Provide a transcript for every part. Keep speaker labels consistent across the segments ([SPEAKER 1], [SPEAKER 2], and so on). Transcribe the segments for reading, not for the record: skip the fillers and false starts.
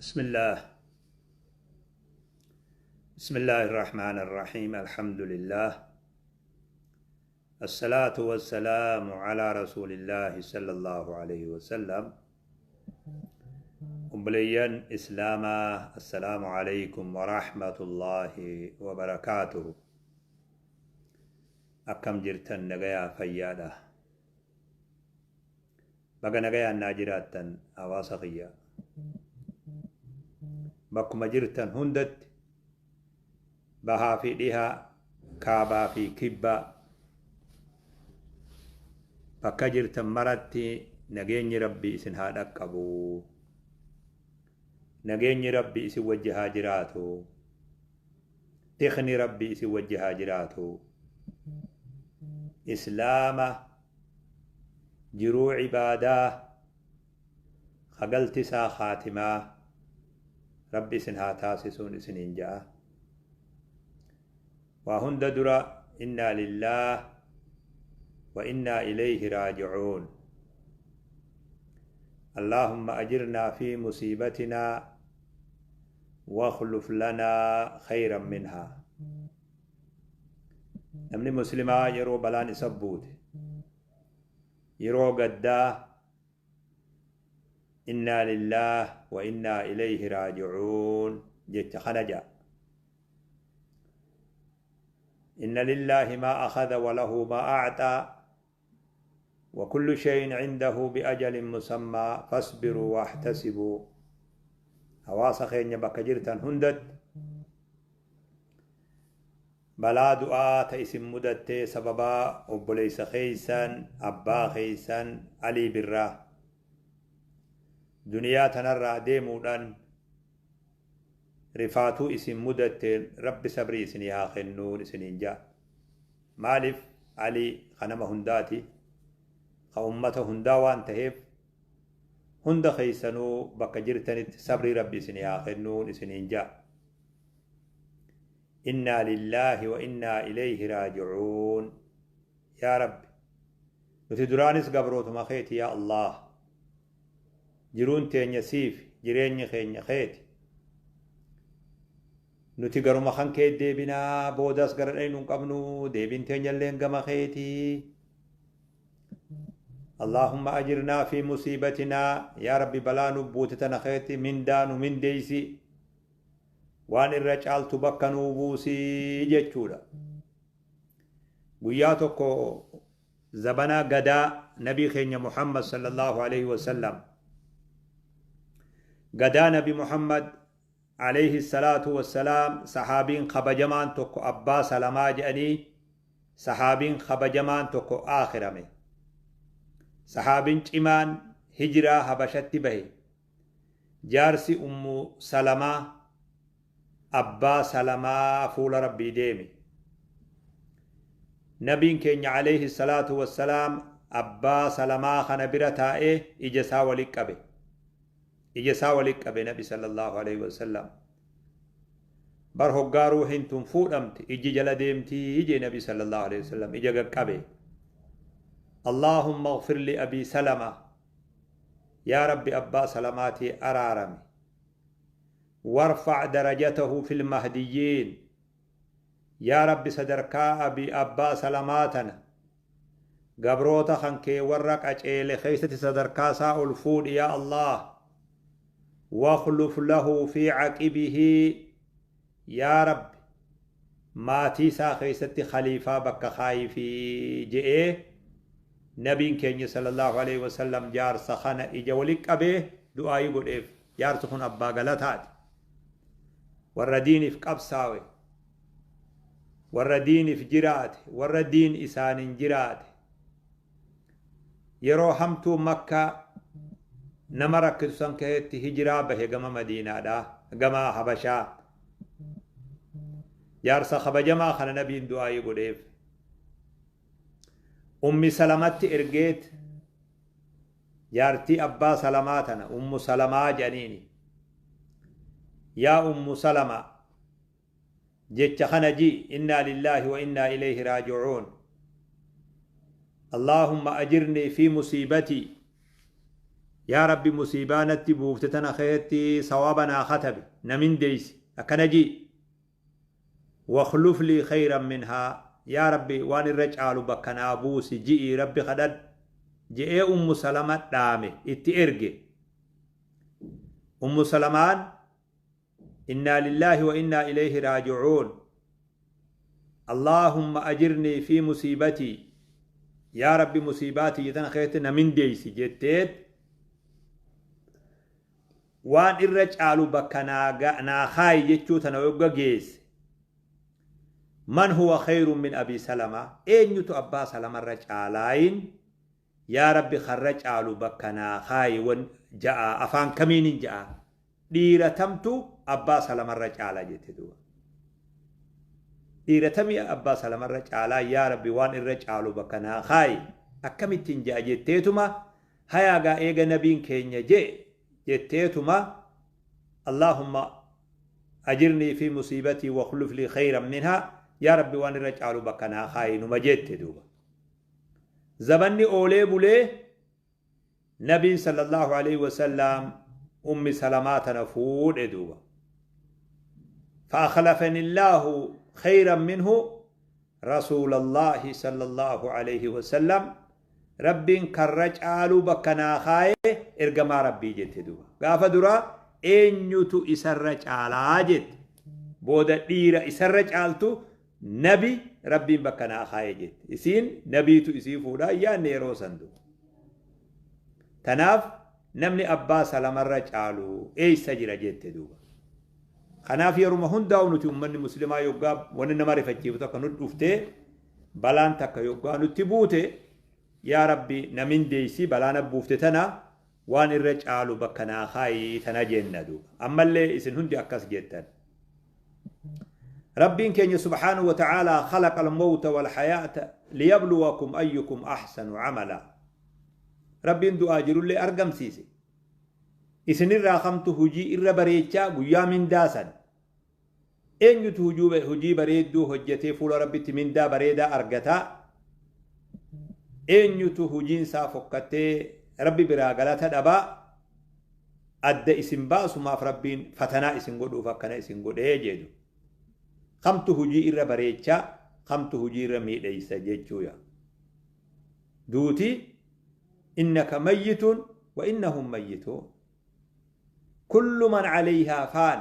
[SPEAKER 1] بسم الله بسم الله الرحمن الرحيم الحمد لله الصلاة والسلام على رسول الله صلى الله عليه وسلم. Obboleeyyan Islaamaa, assalaamu alaykum warahmatullaahi wabarakaatuhu. Akkam jirtan? Nagayaa, fayyaadha? Baga nagayaan naa jiraattan. Hawaasa kiyya bakkuma jirtan hundatti, bahaa fi dhihaa, kaabaa fi kibbaa, bakka jirtan maratti nageenyi Rabbi isin haa dhaqqabu, nageenyi Rabbi isin wajji haa jiraatu, tikni Rabbi isin wajji haa jiraatu. Islaama jiruu cibaadaa kagaltisaa kaatimaa Rabbi isin haa taasisuun isiniin ja'a. Waa hunda dura, innaa lillaah wa innaa ilayhi raaji'uun. اللهم أجرنا في مصيبتنا واخلف لنا خيرا منها. Namni muslimaa yeroo balaan isa buute, yeroo gaddaa, innaa lillaah wa innaa ilayhi raaji'uun jecha kana ja'a. إن لله ما أخذ وله ما أعطى وكل شيء عنده بأجل مسمى فاصبروا واحتسبوا. Hawaasa keenya bakka jirtan hundatti, balaa du'aa ta isin mudattee sababaa obboleessa keeysan, abbaa keeysan Alii Birraa duniyaa tanarraa deemuudhaan rifaatuu isin mudatteen, Rabbi sabrii isinii haa kennuun isiniin ja'a. Maaliif? Alii kanama hundaati, ka ummata hundaa waan taheef, hunda keeysanuu bakka jirtanitti sabrii Rabbi isinii haa kennuun isiniin ja'a. Innaa lillaahi wa innaa ilayhi raaji'uun. Yaa Rabbi, nuti duraanis gabrootuma keeti. Yaa Allah, jiruun teenya siif, jireenyi keenya keeti. Nuti garuma kan kee deebinaa, boodas gara dhaynu hin qabnu, deebiin teenyalleen gama keetii. اللهم أجرنا في مصيبتنا. Yaa Rabbi, balaa nu buute tana keetti mindaa nu mindeeysi, waan irra caaltu bakka nuu buusii jechuudha. Guyyaa tokko, zabanaa gadaa nabii keenya Muhammad صلى الله عليه وسلم, gadaa Nabi Muhammad عليه الصلاة والسلام, sahaabiin kabajamaan tokko, Abbaa Salamaa jedhanii, sahaabiin kabajamaan tokko aakhirame. Sahaabiin cimaan hijiraa Habashatti bahe, jaarsi Ummu Salamaa, Abbaa Salamaa, fuula Rabbii deeme. Nabiin keenya عليه الصلاة والسلام Abbaa Salamaa kana bira taa'ee ija isaa walit qabe, ija isaa walit qabe. Nabi صلى الله عليه وسلم bar hoggaa ruuhin tun fuudhamte ijji jala deemtii jee. Nabi صلى الله عليه وسلم ija qaqqabe. اللهم اغفر لأبي سلمة. Yaa Rabbi, Abbaa Salamaatii araarami. وارفع درجته في المهديين. Yaa Rabbi, sadarkaa abi Abbaa Salamaatana gabroota kan kee warra qaceele keeysatti sadarkaa isaa ol fuudhi, yaa Allah. واخلف له في عقبه. Yaa Rabbi, maatii isaa keeysatti khaliifaa bakka kaayifi je'ee. Nabiin keenya صلى الله عليه وسلم jaarsa kana ija walit qabee du'aayii godheef. Jaarsi kun abbaa galataati, warra diiniif qabsaawe, warra diiniif jiraate, warra diin isaanin jiraate. Yeroo hamtuu Makkaa nama rakkisu san keessatti hijiraa bahe gama Madiinaadha, gama Habashaa. Jaarsa kabajamaa kana nabiin du'aayii godheef. Ummi Salamatti ergeet, jaartii Abbaa Salamaa tana Ummu Salamaa jedhaniini. Yaa Ummu Salama, jecha kana ji: إنا لله وإنا إليه راجعون. اللهم أجرني في مصيبتي. Yaa Rabbi, musiibaa natti buufte tana keessatti sawaaba naa katabi, na mindeeysi, akkana ji'i. Wakhluf lii khayran minhaa, yaa Rabbi, waan irra caalu bakka naa buusi ji'ii Rabbi kadhadhu je'ee Ummu Salama dhaame, itti erge. Ummu Salamaan innaa lillaahi wa innaa ilayhi raaji'uun, Allaahumma ajirnii fi musiibatii, yaa Rabbi, musiibaa tiyya tana keessatti na mindeeysi jetteet, waan irra caalu bakka naa kaayi jechuu tana yogga geesse, man huwa khayrun min Abi Salama, eenyutu Abbaa Salamarra caalaayin, yaa Rabbi, karra caalu bakka naa kaayi wan ja'a, afaan kamiinin ja'a, dhiira tamtu Abbaa Salamarra caala jette duuba. Dhiira tamii Abbaa Salamarra caalaa, yaa Rabbi, waan irra caalu bakka naa kaayi akkamittiin ja'a jetteetuma, hayaagaa eega nabiin keenya jee jetteetuma, Allaahumma ajirnii fi musiibatii wakhluf lii khayran minhaa, yaa Rabbi, waan irra caalu bakka naa kaayi numa jette duuba. Zabanni oolee bulee nabiin sallallahu alaihi wasallam Ummi Salamaa tana fuudhe duuba. فأخلفني الله خيرا منه رسول الله صلى الله عليه وسلم، ربين karra caaluu bakka naa kaaye ergamaa Rabbii jette duuba. Gaafa dura eenyutu isarra caalaa jette, booda dhiira isarra caaltu nabi Rabbiin bakka naa kaaye jette. Isiin nabiitu isii fuudhaa yaanne yeroo san duuba. Tanaaf namni Abbaa Salamarra caalu eeysa jira jette duuba. Kanaaf yeruma hundaa'u nuti ummanni muslimaa yoggaa wanni nama rifachiiftu takka nu dhuftee, balaan takka yoggaa nutti buute, yaa Rabbi, na mindeeysi, balaa na buufte tana waan irra caalu bakka naa kaayi tana jenna duuba. Ammallee isin hundi akkas jettan. Rabbiin keenya subhaanahu wa ta'aalaa khalaqa al-mawta wal hayaata liyabluwakum ayyukum ahsanu amala. Rabbiin du'aa jirullee argamsiise. Isinirraa kamtu hujii irra bareechaa guyyaa mindaa san. Eenyutu hujii bareedduu hojjetee fuula Rabbitti mindaa bareedaa argataa? Eenyutu hujiin isaa fokkattee Rabbi biraa galata dhabaa? Adda isin baasumaaf Rabbiin fatanaa isin godhuuf akkana isin godhee jedhu. Kamtu hujii irra bareechaa, kamtu hujii irra miidheeysa jechuuya. Duuti innaka mayyitun wa innahum mayyituun. Kullu man calayhaa faan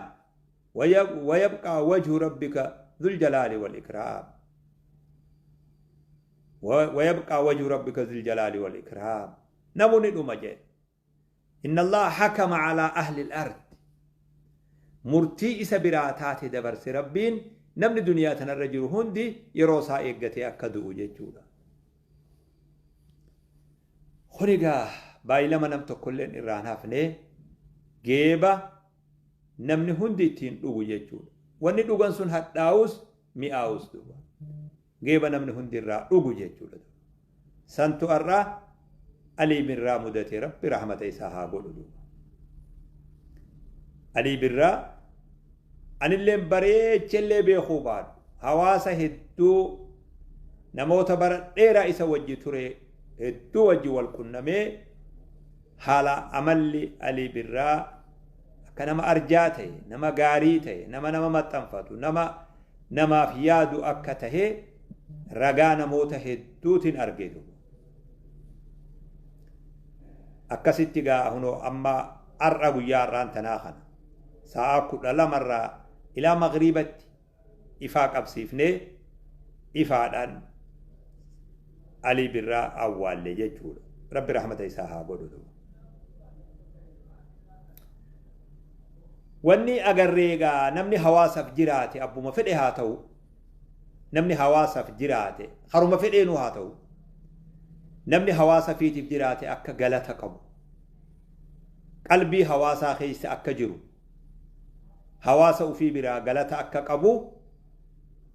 [SPEAKER 1] wa yabqaa wajhu rabbika dhul jalaali wal ikraam. Wa yabqaa wajhu rabbika dhul jalaali wal ikraam. Namni dhuma jedhe. Inna Allaha hakama calaa ahli al-ard. Murtii isa biraa taate dabarse Rabbiin, namni duniyaa tanarra jiru hundi yeroo isaa eeggatee akka du'u jechuudha. Kun egaa baay'ilama nam tokkolleen irraan hafne, geeba namni hundi ittiin dhugu jechuudha. Wanni dhugan sun hadhaa'us mi'aawus duuba. Geeba namni hundi irraa dhugu jechuudha. Santu har'a Alii Birraa mudate. Rabbi rahmata isaa haa godhu duuba. Alii Birraa anilleen bareechellee beekuu baadhu, hawaasa hedduu, namoota bara dheeraa isa wajji ture hedduu wajji wal qunnamee, haala amalli Alii Birraa akka nama arjaa ta'e, nama gaarii ta'e, nama nama maxxanfatu, nama namaaf yaadu akka tahe ragaa namoota hedduutiin arge duuba. Akkasitti gaa hunoo amma har'a guyyaa har'aan tanaa kana sa'aa 12rraa ilaa magriibatti ifaa qabsiifnee ifaadhaan Alii Birraa awwaalle jechuudha. Rabbi rahmata isaa haa godhu duuba. Wanni agarree egaa, namni hawaasaaf jiraate abbuma fedhe haa ta'u, namni hawaasaaf jiraate haruma fedheenuu haa ta'u, namni hawaasa fiitiif jiraate akka galata qabu, qalbii hawaasaa keessa akka jiru, hawaasa ufii biraa galata akka qabu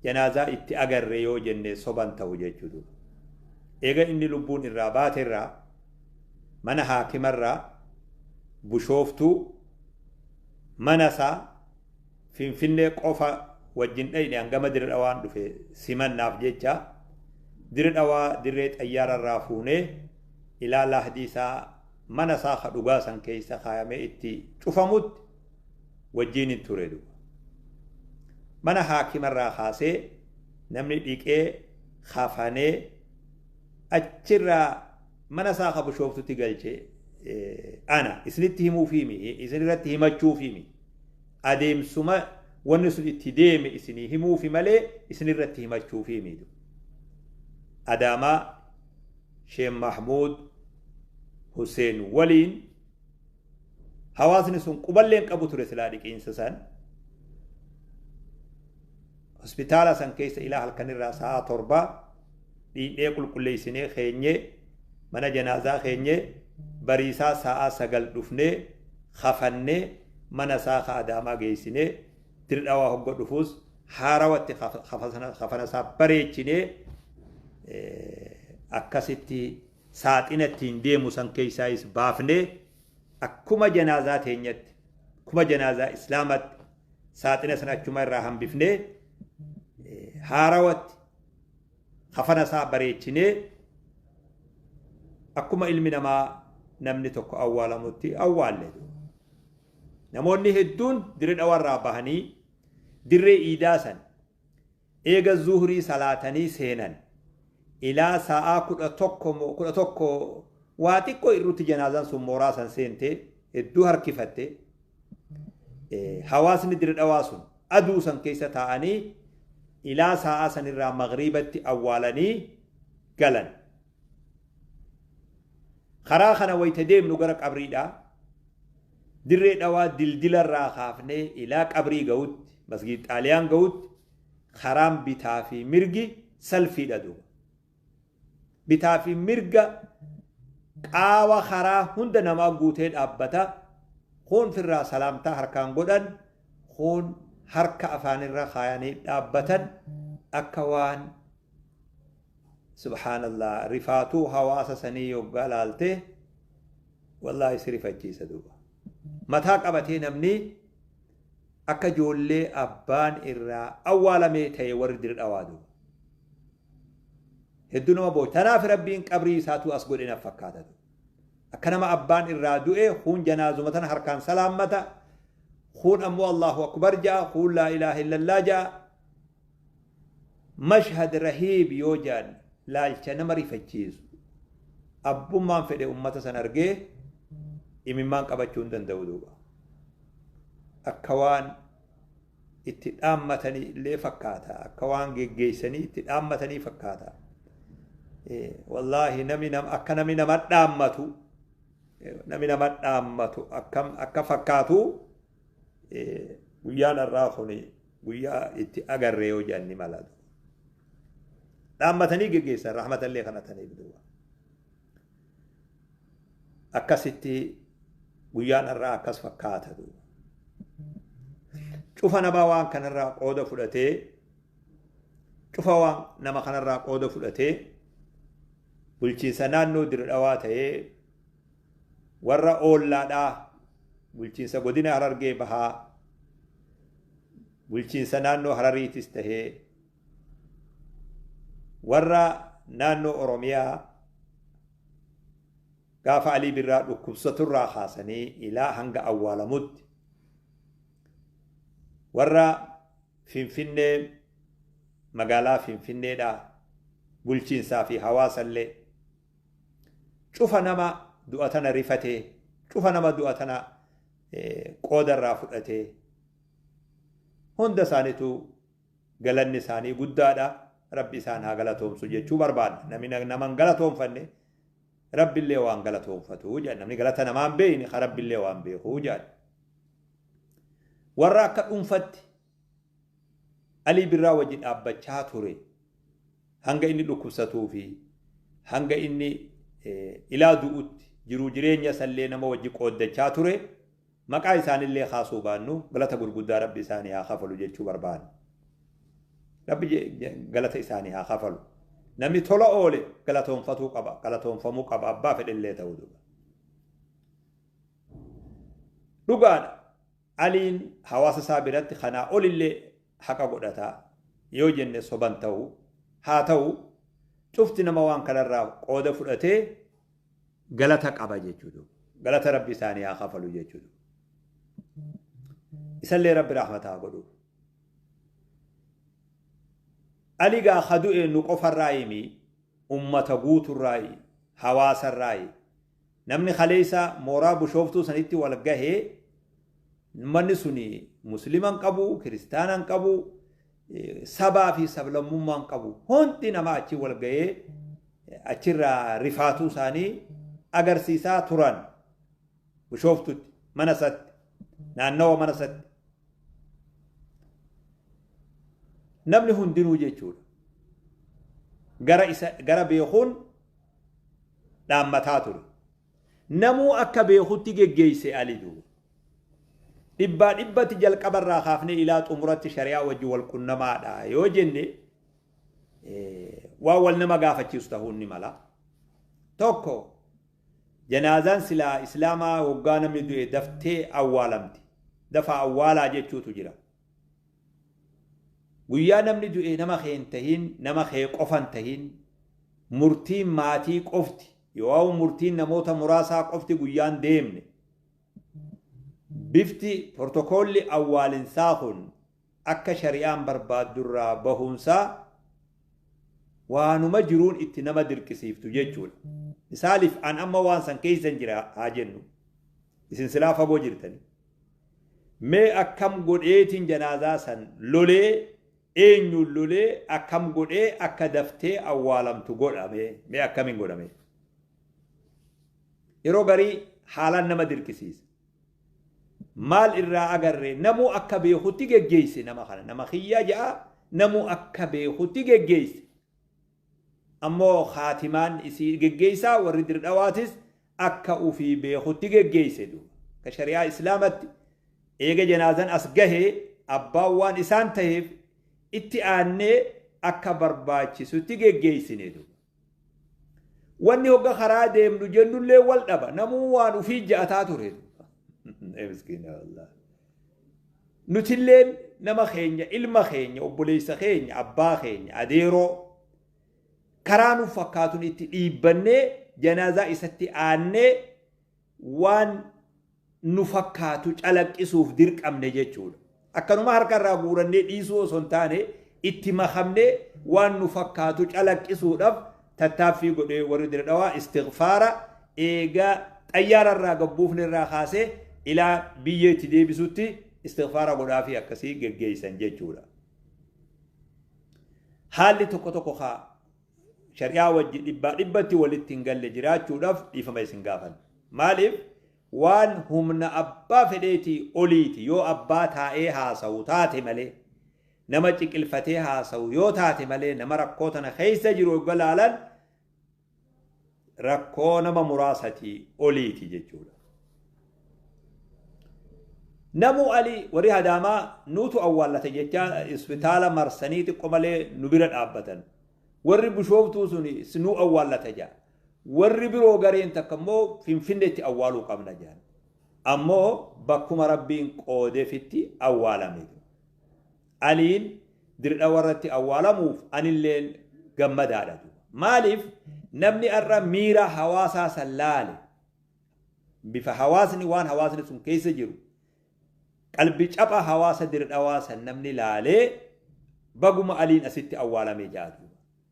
[SPEAKER 1] janaazaa itti agarre yoo jenne soban ta'u jechuudha. Eega inni lubbuun irraa baate irraa mana haakimarraa Bushooftuu mana isaa Finfinnee qofa wajjin dhayne, hangama Dirre Dhawaan dhufe simannaaf jecha, Dirre Dhawaa dirree xayyaararraa fuunee ilaa laahdii isaa Mana isaa ka dhugaa san keessa kaayamee itti cufamutti wajjiin hin ture duuba. Mana haakimarraa kaasee namni dhiqee kafanee achirraa mana isaa ka Bishooftutti galche ana isinitti himuufimi, isinirratti himachuufimi, adeemsuma wanni sun itti deeme isinii himuufi malee isinirratti himachuufimi. Adaamaa Sheekh Mahmuud Hussein waliin hawaasni sun quballeen qabu ture. Silaa dhiqiinsa san hospitaala san keessa ilaa halkanirraa sa'a 7 dhiidhee qulqulleessinee keenyee, mana janaazaa keenyee, bariisaa sa'a 9 dhufnee kafannee mana isaa ka Adaamaa geessinee, Dirdhawaa hogga dhufuus haarawatti kafana isaa bareechinee, akkasitti saaxina ittiin deemu san keessaayis baafnee, akkuma janaazaa teenyatti, akkuma janaazaa islaamatti saaxina sana achuma irraa hambifnee, haarawatti kafana isaa bareechinee, akkuma ilmi namaa namni tokko awwaalamutti awwaalle. Namoonni hedduun Dirree Dhawaarraa bahanii dirree iidaa san eega zuhurii salaatanii seenan. Ilaa sa'aa 11, 11 waa xiqqoo irrutti janaazaan sun mooraa san seente. Hedduu harkifatte. Hawaasni Dirree Dhawaa sun aduu san keessa taa'anii ilaa sa'aa sanirraa magriibatti awwaalanii galan. Karaa kana wayita deemnu gara qabriidhaa, Dirree Dhawaa dildilarraa kaafnee ilaa qabrii ga'utti, Masgiid Xaaliyaan ga'utti, karaan bitaa fi mirgi salfiidha duuba. Bitaa fi mirga qaawa karaa hunda namaa guutee dhaabbata. Kun firraa salaamtaa harkaan godhan, kun harka afaanirra kaayanii dhaabbatan. Akka waan subhaanallah, rifaatuu hawaasa sanii yoggaa laalte wallaahi si rifachiisa duuba. Mataa qabatee namni akka ijoollee abbaan irraa awwaalamee ta'e warri Dirdhawaa duuba. Hedduu nama boocha. Tanaaf Rabbiin qabrii isaatu as godhe naaf fakkaata. Akka nama abbaan irraa du'e kun janaazuma tana harkaan salaammata. Kun ammoo Allahu akbar ja'a, kun laa ilaaha illallah ja'a. Mashhad rahiib yoo jedhan, laalcha nama rifachiisu. Abbummaan fedhe ummata san argee imimmaan qabachuu hin danda'u duuba. Akka waan itti dhaammatanii illee fakkaata. Akka waan geggeessanii itti dhaammatanii fakkaata. Wallaahi nami akka nami nama dhaammatu, nami nama dhaammatu akkam akka fakkaatu guyyaan har'aa kun guyyaa itti agarree yoo jedhan ni mala. Dhaammatanii geggeessan, rahmatallee kadhataniif duuba. Akkasitti guyyaan har'aa akkas fakkaata duuba. Cufa namaa waan kanarraa qooda fudhatee, cufa waan nama kanarraa qooda fudhatee, bulchiinsa naannoo Dirdhawaa ta'ee, warra oollaadhaa, bulchiinsa godina Harargee Bahaa, bulchiinsa naannoo Harariitis tahee, warra naannoo Oromiyaa gaafa Alii Birraa dhukkubsaturraa kaasanii ilaa hanga awwaalamutti, warra Finfinnee, magaalaa Finfinneedhaa bulchiinsaa fi hawaasallee, cufa nama du'a tana rifatee, cufa nama du'a tana qoodarraa fudhatee, hunda isaaniitu galanni isaanii guddaadha. Rabbi isaan haa galatoomsu jechuu barbaadna. Namni naman galatoomfanne Rabbillee waan galatoomfatu jedha. Namni galata namaan beeyne ka Rabbillee waan beeku jedha. Warra akka dhuunfatti Alii Birraa wajji dhaabbachaa ture hanga inni dhukkubsatuu fi hanga inni ilaa du'utti jiruu jireenya isallee nama wajji qooddachaa ture, maqaa isaanillee kaasuu baannu, galata gurguddaa Rabbi isaanii haa kafalu jechuu barbaanna. Rabbi galata isaanii haa kafalu. Namni tola oole galatoonfatuu qaba, galatoonfamuu qaba, abbaa fedhellee ta'uu duuba. Dhugaadha. Aliin hawaasa isaa biratti kanaa olillee haqa godhata yoo jenne soban ta'u. Haa ta'u, cufti nama waan kanarraa qooda fudhatee galata qaba jechuudha. Galata Rabbi isaanii haa kafalu jechuudha. Isallee Rabbi rahmata haa godhu. Ali gaa ka du'e nu qofarraa himi, ummata guuturraayi, hawaasarraayi. Namni kaleessa mooraa Bushooftuu sanitti wal gahee, ummanni suni muslima hin qabu, kiristaana hin qabu, sabaa fi sablammummaa hin qabu. Hundi namaa achi wal gahee achirraa rifaatuu isaanii agarsiisaa turan. Bushooftutti, mana isatti, naannawa mana isatti. Namni hundinuu jechuudha. Gara isa gara beekuun dhaammataa ture. Namuu akka beekutti geggeesse Ali duuba. Dhibbaa dhibbatti jalqaba irraa kaafnee ilaa xumuratti shari'aa wajji wal qunnamaadha yoo jenne, waan wal nama gaafachiisu ta'uun ni mala. Tokko, janaazaan silaa Islaamaa waggaa namni du'e daftee awwaalamti. Dafaa awwaalaa jechuutu jira. Guyyaa namni du'e nama kee hin tahin, nama kee qofa hin tahin, murtiin maatii qofti, yoo'aa murtiin namoota muraasaa qofti guyyaan deemne. Bifti portokoolli awwaalinsaa kun akka shari'aan barbaaddurraa bahuunsaa waanuma jiruun itti nama dirqisiiftu jechuudha. Misaaliif an amma waan san keessan jira haa jennu. Isin silaa fagoo jirtani. Mee akkam godheetiin janaazaa san lolee, eenyuun lolee, akkam godhee akka daftee awwaalamtu godha mee akkamiin godhame? Yeroo garii haalaan nama dirqisiisa. Maal irraa agarre? Namuu akka beekutti geggeesse nama kana. Nama kiyyaa ja'a, namuu akka beekutti geggeesse. Ammoo kaatimaan isii geggeessaa warri Dirdhawaatis akka ufii beekutti geggeesse duuba. Ka shari'aa Islaamatti eega janaazan as gahe abbaan waan isaan taheef itti aannee akka barbaachisutti geggeessine duuba. Wanni hogga karaa deemnu jennullee wal dhaba. Namuu waan ufii ja'ataa ture. Miskiina wallah. Nutilleen nama keenya, ilma keenya, obboleessa keenya, abbaa keenya, adeeroo karaa nuuf fakkaatuun itti dhiibbannee janaazaa isatti aannee waan nu fakkaatu calaqqisuuf dirqamne jechuudha. Akkanuma harka irraa guurannee dhiisuu osoo hin taane, itti makamnee waan nu fakkaatu calaqqisuudhaaf tattaaffii godhee warri Dirdhawaa istighfaara eega xayyaara irraa gabbuufne irraa kaasee ilaa biyyeetti deebisutti istighfaara godhaafii akkasii geggeessan jechuudha. Haalli tokko tokko kaa shari'aa wajji dhibbaa dhibbatti walitti hin galle jiraachuudhaaf dhiifama isin gaafanna. Maaliif, waan humna abbaa fedheetii oliiti, yoo abbaa taa'ee haasawu taate malee, nama ciqilfatee haasawu yoo taate malee, nama rakkoo tana keessa jiru yogga laalan rakkoo nama muraasatii oliiti jechuudha. Namuu Ali warri Hadaamaa nuutu awwaallate jechaa isbitaala marsanii xiqqo malee nu bira dhaabbatan. Warri Bushooftuu suni nu awwaallata jaa. Warri biroo gareen takka immoo Finfinneetti awwaaluu qabna jaan. Ammoo bakkuma Rabbiin qoodefitti awwaalame. Aliin Dirdhawa irratti awwaalamuuf anilleen gammadaadha. Maaliif, namni har'a miira hawaasaa san laale, bifa hawaasni, waan hawaasni sun keessa jiru, qalbi capha hawaasa Dirdhawaa san namni laalee baguma Aliin asitti awwaalame jaatu.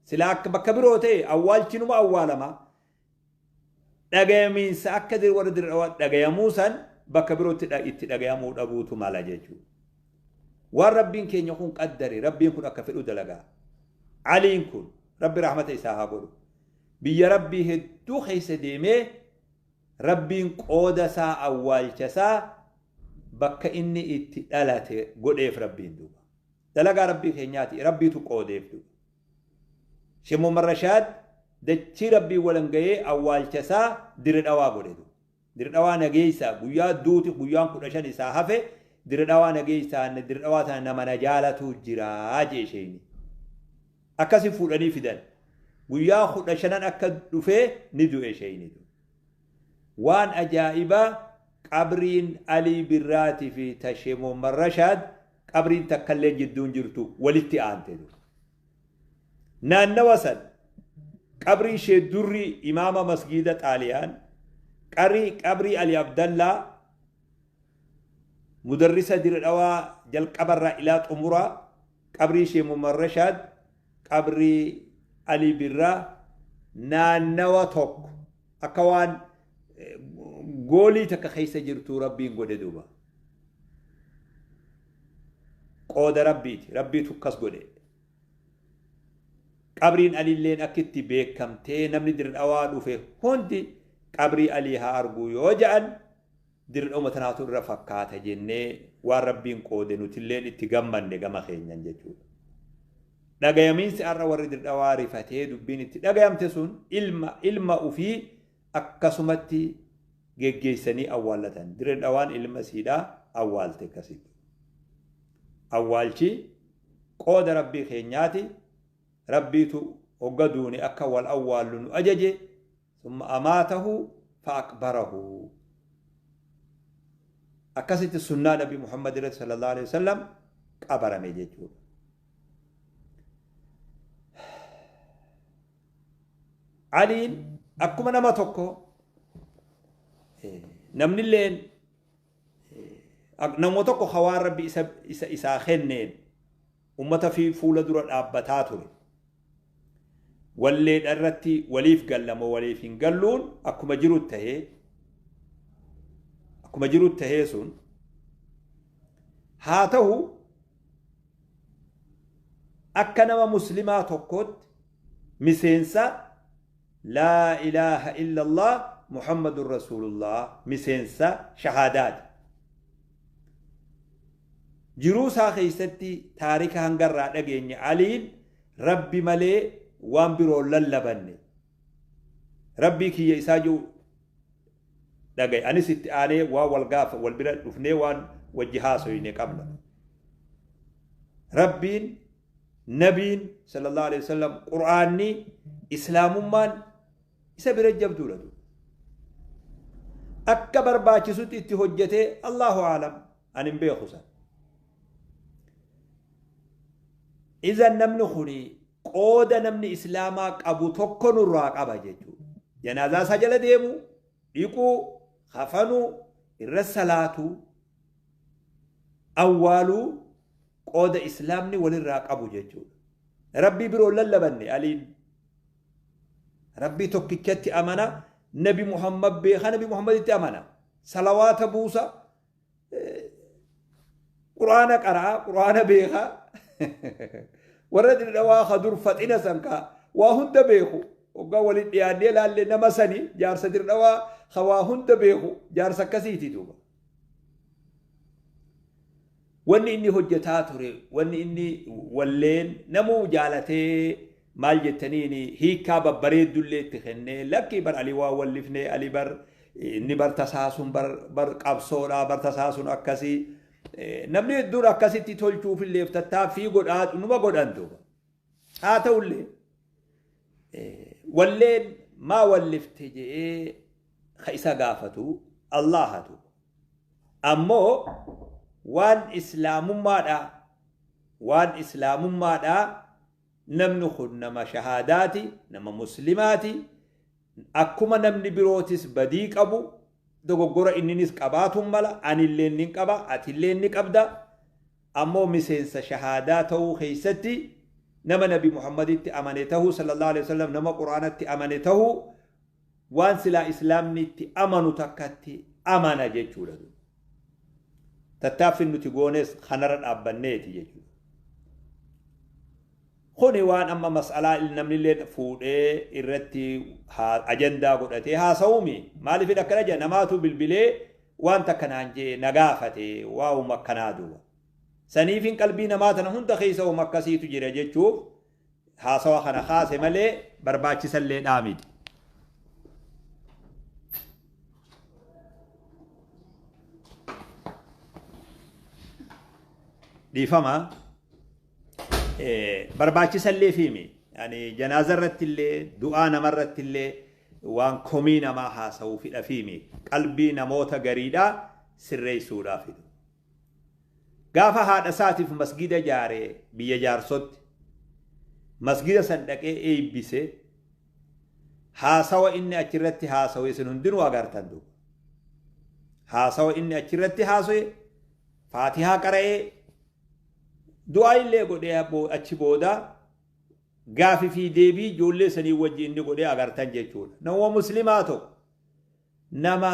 [SPEAKER 1] Silaa akka bakka biroo ta'e awwaalchinuma awwaalama. Dhagayamiinsa akka warra Dirdhawaa dhagayamuu san bakka birootti itti dhagayamuu dhabuutu mala jechuudha. Waan Rabbiin keenya kun qaddare, Rabbiin kun akka fedhu dalagaa. Aliin kun Rabbi rahmata isaa haa godhu. Biyya Rabbii hedduu keessa deemee Rabbiin qooda isaa awwaalcha isaa bakka inni itti dhalate godheef Rabbiin duuba. Dalagaa Rabbii keenyaati, Rabbiitu qoodeef duuba. Sheekh Muhammad Rashaad dachii Rabbii walan gahee awwaalcha isaa Dirdhawaa godhe duuba. Dirdhawaa nageessaa guyyaa duuti guyyaan 15 isaa hafe, Dirdhawaa nageessaa, Dirdhawaa tana nama na jaalatu jira jee isheen. Akkasi fuudhanii fidan. Guyyaa 15 akka dhufee ni du'e isheen. Waan ajaa'ibaa, qabriin Alii Birraatii fi ta Sheekh Muhammad Rashaad qabriin takkallee jidduun jirtu, walitti aante. Naannawa san qabrii Sheek Durrii, imaama masgiida Xaaliyaan, Qabrii Ali Abdallaa mudarrisa Dire Dhawaa jalqabarraa ilaa xumuraa, qabrii Shee Muhammad Rashaad, qabrii Ali Birraa naannawa tokko akka waan goolii takka keessa jirtuu Rabbiin godhe duuba. Qooda Rabbiiti. Rabbiitu akkas godhe. Qabriin Aliilleen akka itti beekamtee namni Dire Dhawaa dhufe hundi qabrii Alii haa arguu yoo ja'an, Dire Dhawuma tanaatu irra fakkaata jennee waan Rabbiin qoode nutilleen itti gammanne gama keenyan jechuudha. Dhagayamiinsi har'a warri Dire Dhawaa rifatee dubbiin itti dhagayamte sun ilma ufii akkasumatti geggeessanii awwaallatan. Dire Dhawaan ilma isiidhaa awwaalte akkasitti. Awwaalchi qooda Rabbii keenyaati. Rabbiitu hogga duune akka wal awwaallu nu ajaje. Summa amaatahu fa aqbarahu. Akkasitti sunnaa Nabi Muhammad irratti sallallahu alaihi wasallam qabarame jechuudha. Aliin akkuma nama tokko, namnilleen nama tokko hawaan Rabbi isa isaa kenneen ummata fi fuula dura dhaabbataa ture. Walleedha irratti waliif gallamo waliif hin galluun akkuma jiru tahee, sun haa ta'u, akka nama Muslimaa tokkootti miseensa laa ilaaha illallah Muhammadun rasuulullah, miseensa shahaadaati. Jiruu isaa keessatti taarika hangarraa dhageenye, Aliin Rabbi malee waan biroo lallabanne, Rabbii kiyya isaa jiru dhagaye. Anis itti aanee waan wal gaafa wal bira dhufnee waan wajji haasoyne qabna. Rabbiin, Nabiin sallallahu alaihi wasallam, Qur'aanni, Islaamummaan isa bira jabduudha. Akka barbaachisutti itti hojjetee, Allahu aalam, ani hin beeku san. Idan namni kuni qooda namni Islaamaa qabu tokko nurraa qaba jechuudha. Janaazaa isaa jala deemu, dhiquu, kafanuu, irra salaatuu, awwaaluu qooda Islaamni walirraa qabu jechuudha. Rabbii biroo lallabanne Aliin. Rabbii tokkichatti amana, Nabi Muhammad beeka, Nabi Muhammaditti amana. Salawaata buusa, Quraana qaraa, Quraana beeka. Warra Dhawaa ka dur faxina san ka waa hunda beeku. Hoggaa waliin dhiyaannee ilaalle nama sani jaarsa Dirdhawaa ka waa hunda beeku, jaarsa akkasiiti duuba. Wanni inni hojjetaa ture, wanni inni walleen namuu jaalatee maal jettaniin hiikkaa babbareeddullee itti kennee, lakkii bar Ali waa wallifnee, Ali bar inni bar tasaasuun bar qabsoodhaa, bar tasaasuun akkasii, namni hedduun akkasitti tolchuufillee tattaaffii godhaa numa godhan duuba. Haa ta'ullee walleen maa wallifte jedhee ka isa gaafatu Allahatu. Ammoo waan Islaamummaadha, namni kun nama shahaadaati, nama Muslimaati. Akkuma namni birootis badii qabu, dogoggora inninis qabaatuun mala, anillee ni qaba, atillee ni qabda. Ammoo miseensa shahaadaa ta'uu keessatti nama Nabi Muhammaditti amane tahuu sallallahu alaihi wasallam, nama Quraanatti amane tahuu, waan silaa Islaamni itti amanu takkatti amana jechuudha. Tattaaffin nuti goones kanarra dhaabbanneeti jechuudha. Kuni waan amma mas'alaa namni illee fuudhee irratti ajandaa godhatee haasa'uumi. Maaliif akkana jedha? Namaatu bilbilee waan takka naan jee na gaafate, waa'uma akkanaa duuba. Saniifin qalbii namaa tana hunda keessa uuma akkasiitu jira jechuuf haasawa kana kaase malee barbaachisallee dhaamiti. Dhiifama, barbaachisallee fiimi. Yani janaaza irratti illee, du'aa namarratti illee waan komii namaa haasa'uu fidha fiimi. Qalbii namoota gariidhaa sirreessuudhaaf. Gaafa haadha isaatiif masgida jaaree biyya Jaarsotti masgida san dhaqee eebbise. Haasawa inni achirratti haasawe isin hundinuu agartan duuba. Haasawa inni achirratti haasawe, Faatihaa qara'ee, du'aa illee godhee, achi booda gaafi fi deebii ijoollee sanii wajji inni godhee agartan jechuudha. Nama muslimaa tokko, nama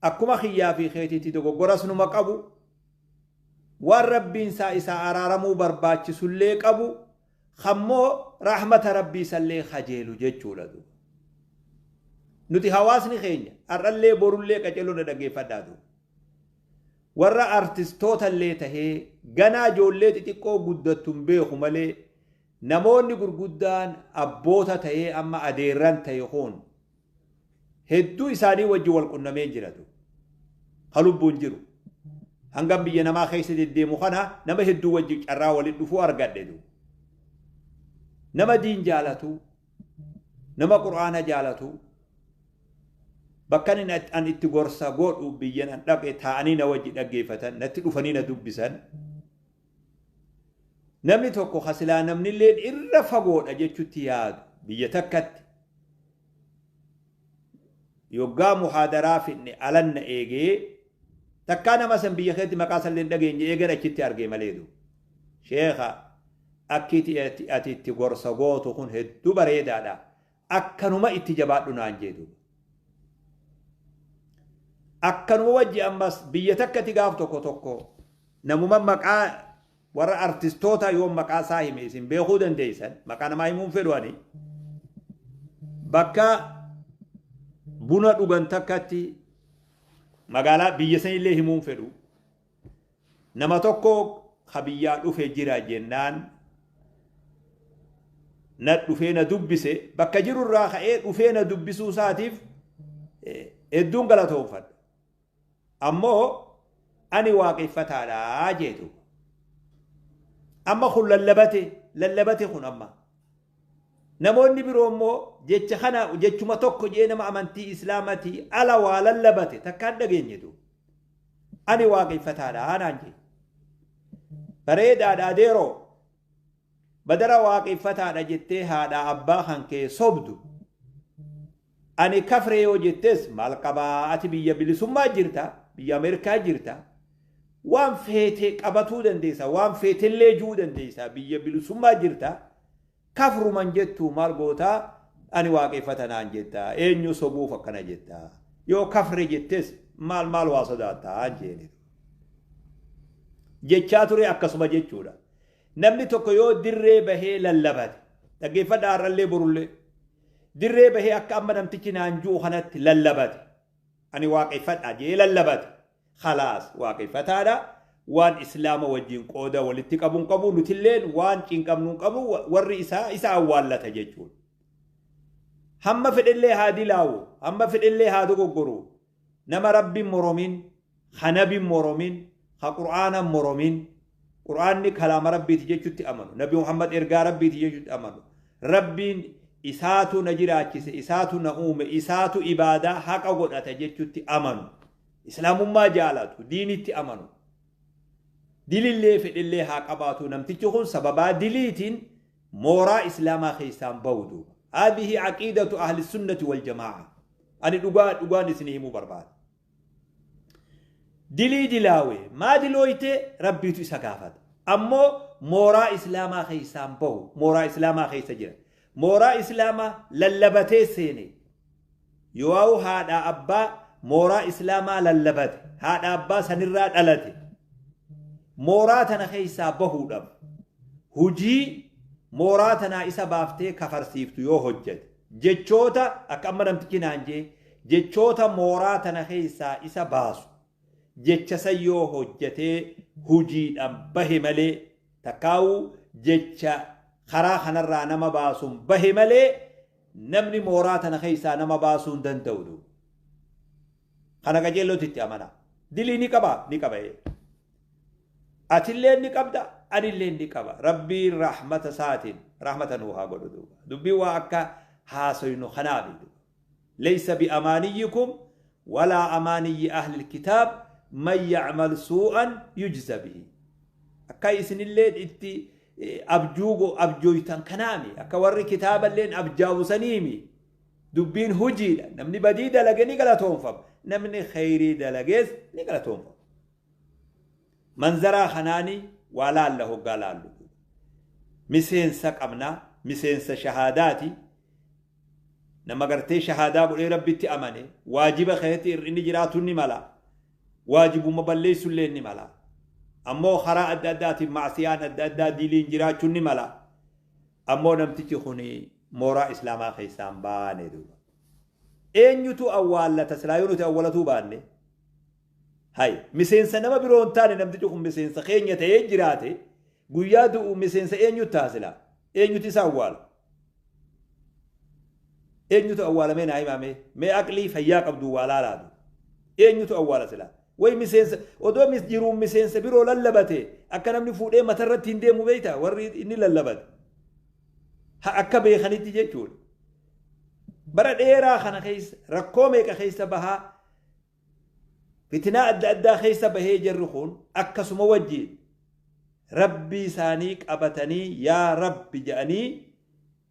[SPEAKER 1] akkuma kiyyaa fi keetiitti dogoggoras numa qabu, waan Rabbiin isaa isaa araaramuu barbaachisullee qabu, kammoo rahmata Rabbii isallee kajeelu jechuudha. Nuti hawaasni keenya har'allee borullee qaceeloo na dhaggeeffadhaa duuba. Warra artistoota illee tahee, ganaa ijoollee xixiqqoo guddattu hin beeku malee, namoonni gurguddaan abboota tahee amma adeerran ta'e kun hedduu isaanii wajji wal qunnamee jiratu. Ha lubbuun jiru. Hangam biyya namaa keessa deddeemu kana nama hedduu wajji carraa walitti dhufuu argadhe duuba. Nama diin jaalatu, nama Qur'aana jaalatu, bakka an itti gorsa godhu biyyan an dhaqe taa'anii na wajji dhaggeeffatan, natti dhufanii na dubbisan. Namni tokko kasilaa namnillee irra fagoodha jechutti yaadu biyya takkatti yoggaa muhaadaraa fidne alanna eegee, takkaa nama san biyya keetti maqaa sallee hin dhageenye, eegan achitti argee malee du. Sheekha, akki ati itti gorsa gootu kun hedduu bareedaadha. Akkanuma itti jabaadhu naan jedhu. Akkanuma wajji ammas biyya takkatti gaaf tokko tokko namuma maqaa warra artistoota yoo maqaa isaa hime isin beekuu dandeessan, maqaa namaa himuun fedhu ani, bakka buna dhugan takkatti, magaalaa biyya sanillee himuun fedhu, nama tokko ka biyyaa dhufe jira jennaan na dhufee na dubbise. Bakka jirurraa ka'ee dhufee na dubbisuu isaatiif hedduun galatoonfadha. Ammoo ani waaqeffataadha jeetu. Amma kun lallabate lallabate kun, amma namoonni biroo immoo jecha kana jechuma tokko jee nama amantii Islaamatii ala waa lallabate takkaan dhageenyetu. Ani waaqeffataadha naan jee. Bareedaadha adeeroo, badara waaqeffataadha jettee haadha abbaa kan kee sobdu. Ani kafree yoo jettes maal qabaa? Ati biyya bilisummaa jirta, biyya Ameerikaa jirta, waan feete qabatuu dandeessa, waan feetellee juu dandeessa. Biyya bilisummaa jirta, kafruman jettu maal gootaa? Ani waaqeffata naan jetta, eenyu sobuuf akkana jetta? Yoo kafre jettes maal maal waa sodaattaa jeeni jechaa ture. Akkasuma jechuudha. Namni tokko yoo dirree bahee lallabate, dhaggeeffadha, har'allee borullee dirree bahee akka amma namtichi naan ji'u kanatti lallabate, ani waaqeffadha jee lallabate, khalaas, waaqeffataadha. Waan Islaama wajjin qooda walitti qabuun qabu, nutilleen waan cinqabnuun qabu, warri isaa isa awwaallata jechuudha. Hamma fedhellee haa dilaawu, hamma fedhellee haa dogoggoru, nama Rabbiin moromin, ha Nabin moromin, ha Qur'aana moromin, Qur'aanni kalaama Rabbiiti jechutti amanu, Nabi Muhammad ergaa Rabbiiti jechutti amanu, Rabbiin isaatu na jiraachise, isaatu na uume, isaatu ibaadaa haqa godhata jechutti amanu, Islaamummaa jaalatu, diinitti amanu, dilillee fedhellee haa qabaatu, namtichi kun sababaa diliitiin mooraa Islaamaa keessaan bahu duuba. هذه عقيدة أهل السنة والجماعة. Ani dhugaa dhugaan isinii himuu barbaada. Dilii dilaawe maa dilooyte, Rabbiitu isa gaafata. Ammoo mooraa Islaamaa keessaan bahu, mooraa Islaamaa keessa jira. Mooraa Islaamaa lallabatee seene. Yoo haadha abbaa mooraa Islaamaa lallabate, haadha abbaa sanirraa dhalate. Mooraa tana keessaa bahuudhaaf hujii mooraa tanaa isa baaftee kafarsiiftu yoo hojjete, jechoota akka amma namtichi naan jee, jechoota mooraa tana keessaa isa baasu jecha san yoo hojjetee hujiidhaan bahe malee, takkaa'uu jecha karaa kanarraa nama baasuun bahe malee, namni mooraa tana keessaa nama baasuu hin danda'u. Kana qajeellooti itti amana. Dilii ni qaba, ni qaba. Atillee ni qabda, anillee ni qaba. Rabbiin rahmata isaatiin rahmata nuu haa godhu duuba. Dubbii waa akka haasoynu kanaafi. ليس بأمانيكم ولا أماني أهل الكتاب من يعمل سوءا يجز به. Akka isinillee itti abjuu abjooytan kanaami, akka warri kitaaballeen abjaa'u saniimi. Dubbiin hujiidha. Namni badii dalage ni galatoonfama. Namni khayrii dalagees ni galatoonfama. Manzaraa kanaanii waa laalla hoggaa laallu. Miseensa qabnaa, miseensa shahaadaati. Nama gartee shahaadaa godhee Rabbitti amane, waajiba keessatti hir'inni jiraatu ni mala. Waajibuma balleessullee ni mala. Ammoo karaa adda addaatiin macsiyaan adda addaa diliin jiraachuun ni mala. Ammoo namtichi kun mooraa Islaamaa keessaa hin baane duuba. Eenyutu awwaallata silaa yoo nuti awwalatuu baanne? Hay, miseensa nama biroo hin taane, namtichi kun miseensa keenya ta'ee jiraate, guyyaa du'u miseensa eenyutu ta'a silaa? Eenyutu isa awwaala? Eenyutu awwaalamee naa himame? Mee aqlii fayyaa qabdu waa laalaatu. Eenyutu awwaala silaa? Way miseensa odoo mis jiruun miseensa biroo lallabate akka namni fuudhee matarratti hin deemu beektaa warri inni lallabate. Ha akka beekanitti jechuudha. Bara dheeraa kana keessa rakkoo meeqa keessa bahaa, fitinaa adda addaa keessa bahee, jarri kun akkasuma wajjiin Rabbii isaanii qabatanii yaa Rabbi jedhanii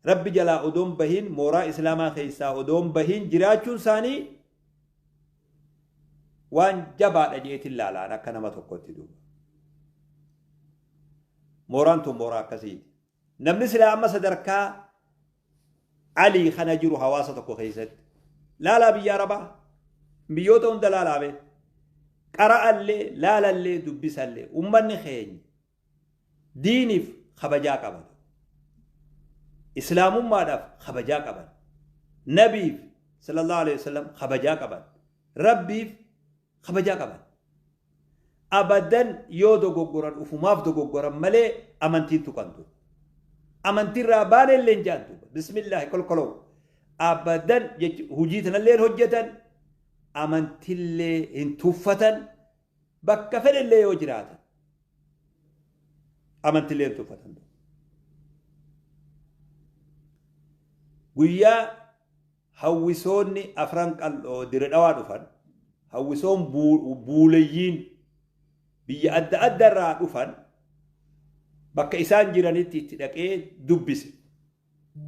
[SPEAKER 1] Rabbi jalaa odoon bahin, mooraa Islaamaa keessaa odoon bahin jiraachuun isaanii waan jabaadha jeetiin laalaan akka nama tokkotti duuba. Mooraan tun mooraa akkasiiti. Namni silaa amma sadarkaa Alii kana jiru hawaasa tokko keessatti. Laalaa biyya Arabaa, biyyoota hunda laalaa bee. Qara'allee, laalallee, dubbisallee ummanni keenya diiniif kabajaa qaban. Islaamummaadhaaf kabajaa qaban. Nabiif sallallahu alaihi wasallam kabajaa qaban. Rabbiif kabajaa qaban. Abadan yoo dogoggoran ufumaaf dogoggoran malee amantiin tuqantu. Amantiirraa baanellee hin jaantu. Bismillaahi kolkoloo. Abadan hojii tanallee hojjetan, amantillee hin tuffatan, bakka fedhellee yoo jiraatan amantillee hin tuffatan. Guyyaa hawwisoonni Afran Qal'oo Dire Dhawaa dhufan, hawwisoon buuleyyiin biyya adda adda irraa dhufan, bakka isaan jiranitti itti dhaqee dubbise.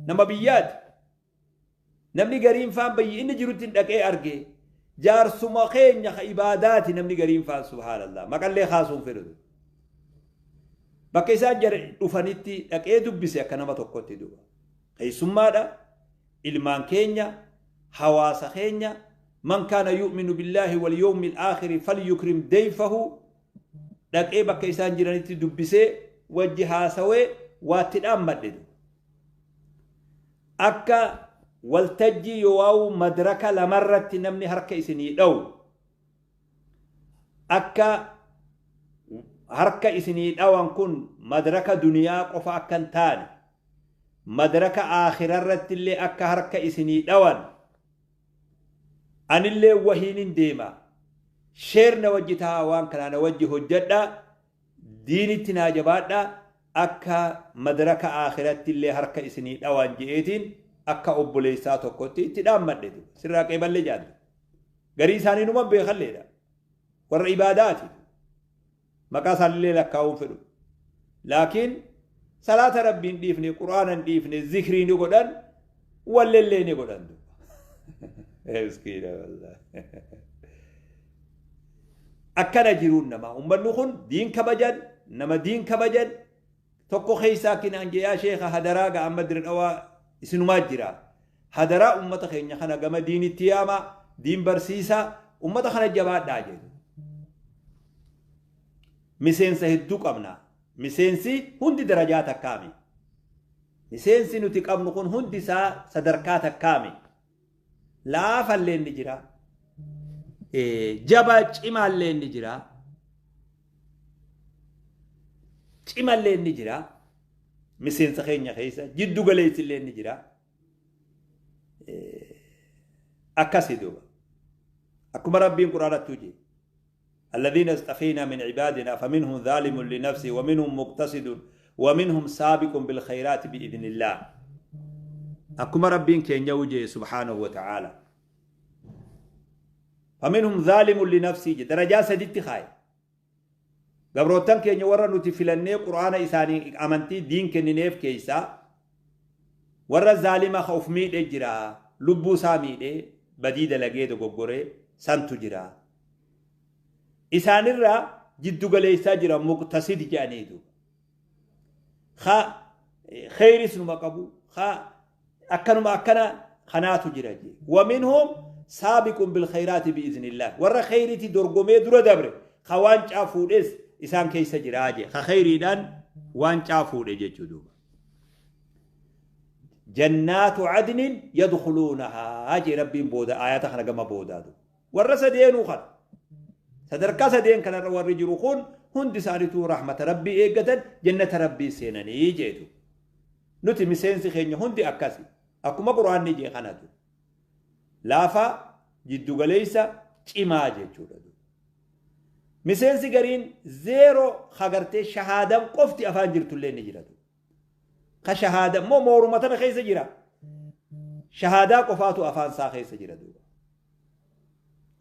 [SPEAKER 1] Nama biyyaati. Namni gariin faan bayyi inni jirutti hin dhaqee arge. Jaarsuma keenya ka ibaadaati namni gariin faan, subhaanallah. Maqallee kaasuun fedhu. Bakka isaan jara dhufanitti dhaqee dubbise akka nama tokkotti duba. Keessummaadha. Ilmaan keenya, hawaasa keenya, man kaana yu'minu billaahi wal yawmil aakhiri falyukrim dayfahu. Dhaqee bakka isaan jiranitti dubbisee wajji haasawee waatti dhaammadhe. Akka waltajjii yoowaa'u madraka lamarratti namni harka isinii dha'u, akka harka isinii dhawan kun madraka duniyaa qofa akka hin taane, madraka aakhirarratti illee akka harka isinii dhawan, anillee wahiinin deema, sheer na wajji tahaa, waan kanaa na wajji hojjedha, diinitti naa jabaadha, akka madraka aakiratti illee harka isinii dhawan je'eetiin akka obboleessaa tokkotti itti dhaammadhe. Sirraa qeeballee jaallu. Garii isaanii numa beekalleedha. Warra ibaadaati. Maqaa isaanillee lakkaa'uun fedhu. Laakiin salaata Rabbiin dhiifne, Qur'aana hin dhiifne, zikrii ni godhan, wallellee ni godhan. Miskiina wallahi. Akkana jiruun namaa. Uummanni kun diin kabajan, nama diin kabajan, tokko keessaa kinaan jee, yaa sheeka, hadaraa ga amma Dire Dhawaa isinumaa jira. Hadaraa uummata keenya kana gama diinitti yaama, diin barsiisaa, uummata kana jabaadhaa jedhu. Miseensa hedduu qabna. Miseensi hundi darajaa takkaami. Miseensi nuti qabnu kun hundi isaa sadarkaa takkaami. Laafallee ni jira. Jaba cimaallee ni jira. Cimallee ni jira. Miseensa keenya keessa jiddu galeessillee ni jira. Akkasi duuba. Akkuma Rabbiin Quraanatti hojii. الذين اصطفينا من عبادنا فمنهم ظالم لنفسه ومنهم مقتصد ومنهم سابق بالخيرات بإذن الله. Akkuma Rabbiin keenya wuje سبحانه وتعالى، فمنهم ظالم لنفسه، درجة saditti kaaye. Gabrootan keenya warra nuti filannee Qur'aana isaanii amantii diin kennineef keeysaa warra zaalima ka uf miidhe jira. Lubbuu isaa miidhee badii dalagee dogoggoree santu jira. Isaanirraa jiddu galeessaa jira muqtasid jedhaniitu. Ka kheyris numa qabu ka akkanuma akkana kanaatu jira jee. Waminhum saabiqun bilkheyraati biiznillah. Warra kheyriiti dorgomee dura dabre ka waancaa fuudhes isaan keessa jiraa jee. Ka kheyriidhaan waancaa fuudhe jechuu duuba. Jannaatu adnin yadkhuluunahaa jee Rabbiin booda aayata kana gama boodaatu. Warra sadeenuu kana. Sadarkaa sadeen kanarra warri jiru kun hundi isaaniituu rahmata Rabbii eeggatan jannata Rabbii seenanii jeetu. Nuti miseensi keenya hundi akkasi. Akkuma Qur'aanni jee kanatu. Laafaa, jiddugaleessa, cimaa jechuudha. Miseensi gariin zeeroo hagartee shahaadaan qofti afaan jirtullee ni jiratu. Ka shahaada immoo mooruma tana keessa jira. Shahaadaa qofaatu afaan isaa keessa jira duuba.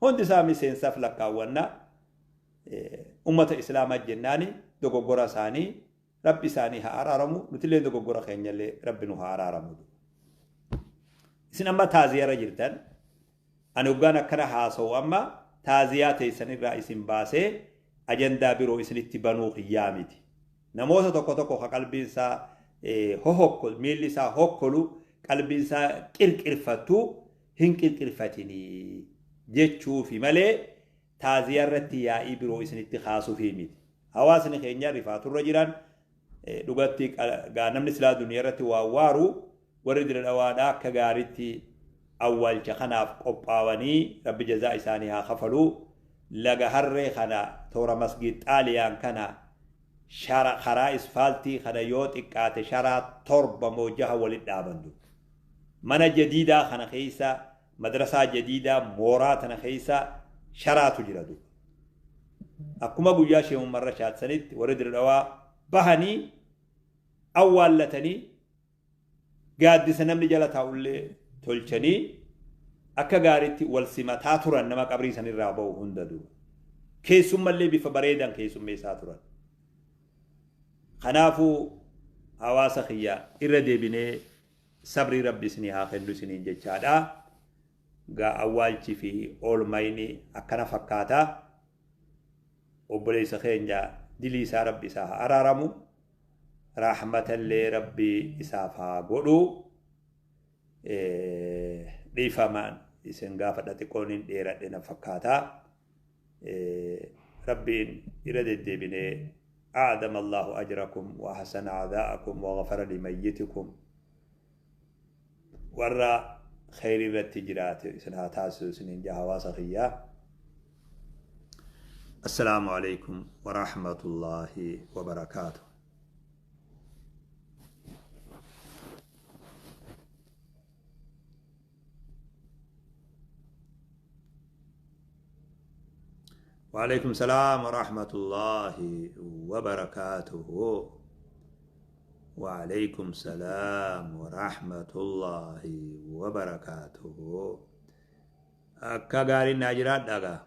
[SPEAKER 1] Hundi isaa miseensaaf lakkaawwanna ummata islaamaa jennaani dogoggora isaanii Rabbi isaanii haa araaramu, nutillee dogoggora keenyallee Rabbi nu haa araaramu. Isin amma taaziyarra jirtan, ani hoggaan akkana haasa'u amma taaziyaa teessan irraa isin baasee ajandaa biroo isinitti banuu kiyyaa miti. Namoota tokko tokko ka qalbiin isaa hohokkolu, miilli isaa hokkolu, qalbiin isaa qirqirfattu hin qirqirfatinii jechuufi malee taaziyaa irratti yaa'ii biroo isinitti kaasuufii miti. Hawaasni keenya rifaaturra jiran dhugatti gaa namni silaa duniyaa irratti waan waaru warri dira dhawaadhaa akka gaariitti awwaalcha kanaaf qophaawanii Rabbi jazaa isaanii haa kafalu. Laga harree kana toora masgiid Xaaliyaan kana shara karaa isfaaltii kana yoo xiqqaate sharaa 7 moo 6 walitti dhaaban dur. Mana jadiidaa kana keessa madrasaa jadiidaa mooraa tana keessa sharaatu jira dur. Akkuma guyyaa Sheeh Umar Rashaad sanitti warri Dirre Dhawaa bahanii awwaallatanii gaaddisa namni jala taa'ullee tolchanii akka gaariitti wal simataa turan nama qabrii sanirraa bahu hunda dura. Keessummallee bifa bareedan keessummeessaa turan. Kanaafuu hawaasa kiyya irra deebinee sabrii Rabbi isinii haa kennu isiniin jechaadha. Gaa awwaalchi fi oolmayni akkana fakkaata. Obboleessa keenya dilii isaa Rabbi isaa haa araaramu. Rahmatallee Rabbi isaaf haa godhu. Dhiifamaan isin gaafadha xiqqoon hin dheeradhe na fakkaata. Rabbiin irra deddeebinee أعدم الله أجركم وأحسن عذاءكم وغفر لميتكم warra kheyrii irratti jiraate isin haa taasisu isiniin jaa hawaasa kiyyaa. Assalaamu alaikum wa rahmatullaahi wa barakaatuh. وعليكم السلام ورحمة الله وبركاته. وعليكم السلام ورحمة الله وبركاته. Akka gaariin naa jiraadha gaa.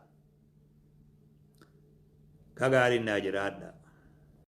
[SPEAKER 1] Akka gaariin naa jiraadha.